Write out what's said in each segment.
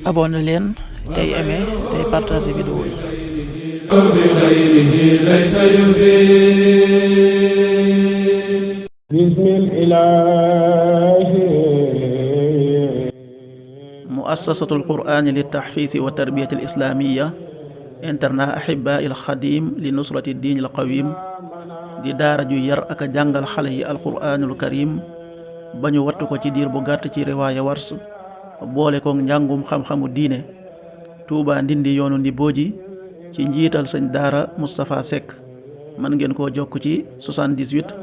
abonné leen tey aimé tey partagé vidéo yi. muassasatul qur'ani li tahfiisi wa tarbiyati al islamiyya internat ahibaa il xadim li nusrati diin al qawim di daara ju yar ak a jàngal xale yi alquraanul karim ba ñu wattu ko ci diir bu gàtt ci riwaaya wars boole kook njàngum xam-xamu diine. Touba Ndindi yoonu Ndibooji ci njiital sëñ daara Moustapha Seck. mën ngeen koo jokk ci 78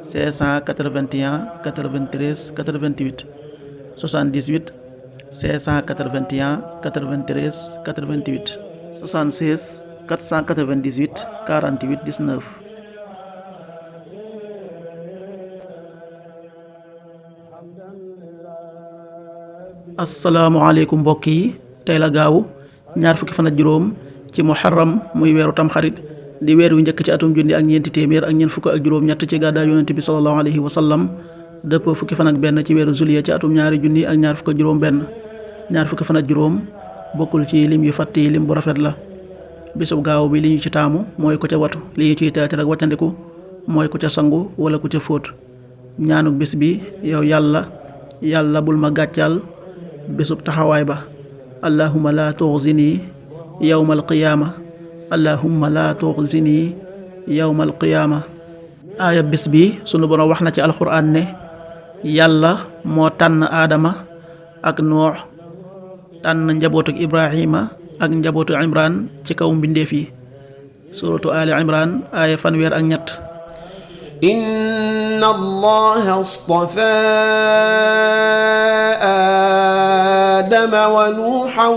581 93 88 78 581 93 88 76 498 48 19. asalaamaaleykum mbokk yi, tey la gaawu ñaar fukki fan ak juróom ci muharram muy weeru tamxarit di weer wi njëkk ci atum junni ak ñeenti téeméer ak ñeent fukk ak juróom ñett ci gàddaay yonent bi sallallahu alayhi wa sallam dëppoo fukki fan ak benn ci weeru juillet ci atum ñaari junni ak ñaar fukk ak juróom benn. ñaar fukki fan ak juróom bokkul ci lim yu fàtt yi lim bu rafet la. bisub gaaw bi li ñu ci taamu mooy ku ca watu, li ñu ciy teetar ak wàccandiku mooy ku ca sangu wala ku ca fóot. ñaanuk bis bi yow yàlla bul ma gàccal bisub taxawaay ba. allahumma la tuxzini yawmal qiyaama allahumma la tuxzini yawmal qiyaama. aaya bis bi sunu borom wax na ci alxuraan ne yàlla moo tànn aadama ak noox tànn njabootuk ibrahima ak njabootu imran ci kaw mbindeef yi. suratu ali imran aaya fanweer ak ñett. inna allaha astafaa aadama wa nuuhan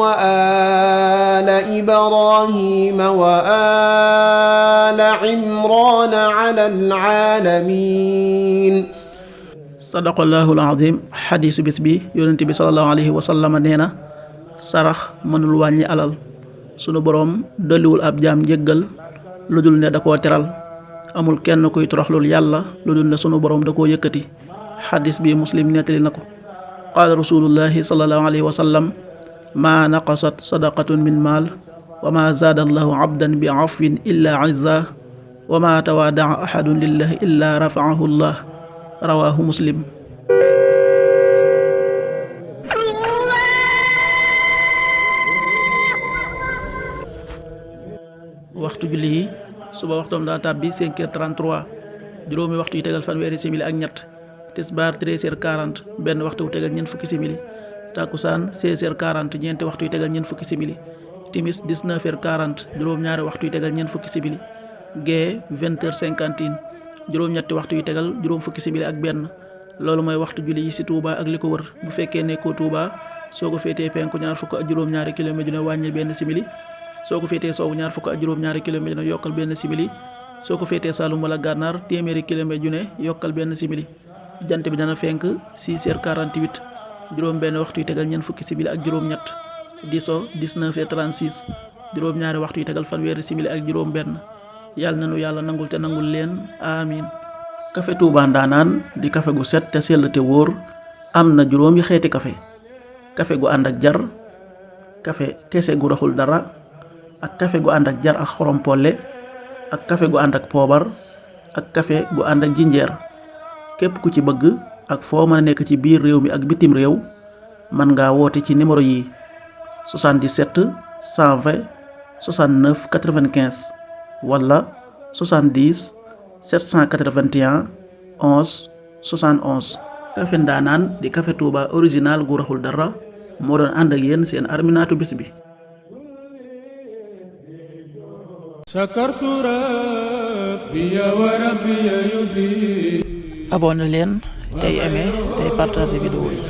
wa aala ibrahima wa aala imrana ala alaalamiin. sadaqallaahu al-aziim. xadiisu bis bi yonent bi salallaahu alayhi wa sallam nee na sarax mënul wàññi alal. sunu boroom dolliwul ab jaam njëggal lu dul ne da koo teral. amul kenn kuy toroxlul yàlla lu dul ne sunu boroom da koo yëkkati. xadis bi muslim nettali na ko. qaala rasulullahi sallallahu alayhi wa sallam maa naqasat sadaqatun min maal wa maa zaada allahu abdan bi afwin illa izza wa maa tawaadaa ahadun lillahi illa rafaahu llah rawaahu muslim. waxtu julli yi suba waxtoom daa tàbbi 5h33 juróomi waxtu yu tegal fanweeri simili ak ñett. tisbaar 13h40 benn waxtu yu tegal ñeent fukki simili. takkusaan 16h40 ñeenti waxtu yu tegal ñeent fukki simili. timis 19h40 juróom-ñaari waxtu yu tegal ñeent fukki simili. gee 20h51 juróom-ñetti waxtu yu tegal juróom fukki simili ak benn. loolu mooy waxtu julli yi ci Touba ak li ko wër. bu fekkee nekkoo Touba soo ko féetee penku ñaar fukk ak juróom-ñaari kilomètre dina wàññil benn simili. soo ko féetee soowu ñaar fukk ak juróom-ñaari kilomètre dina yokkal benn simili. soo ko féetee Saloum wala Gànnaar téeméeri kilomètre ju ne yokkal benn simili. jant bi dana fenk 6h48 juróom benn waxtu yu tegal ñeent fukki simili ak juróom ñett. di so 19h36 juróom-ñaari waxtu yu tegal fanweeri simili ak juróom benn. yàlla nanu yàlla nangul te nangul leen amiin. kafe Touba Ndanaan di kafe gu set te sell te wóor. am na juróomi xeeti kafe. kafe gu ànd ak jar. kafe kese gu raxul dara. ak kafe gu ànd ak jar ak xorom polle. ak kafe gu ànd ak poobar. ak kafe gu ànd ak jinjeer. képp ku ci bëgg ak foo mën a nekk ci biir réew mi ak bitim réew mën ngaa woote ci numéro yi 77 120 69 95 wala 70 781 11 71. kafe Ndaanaan di kafe Touba original gu raxul dara moo doon ànd ak yéen seen arminaatu bis bi. abonné leen tey aimé tey partagé vidéo yi.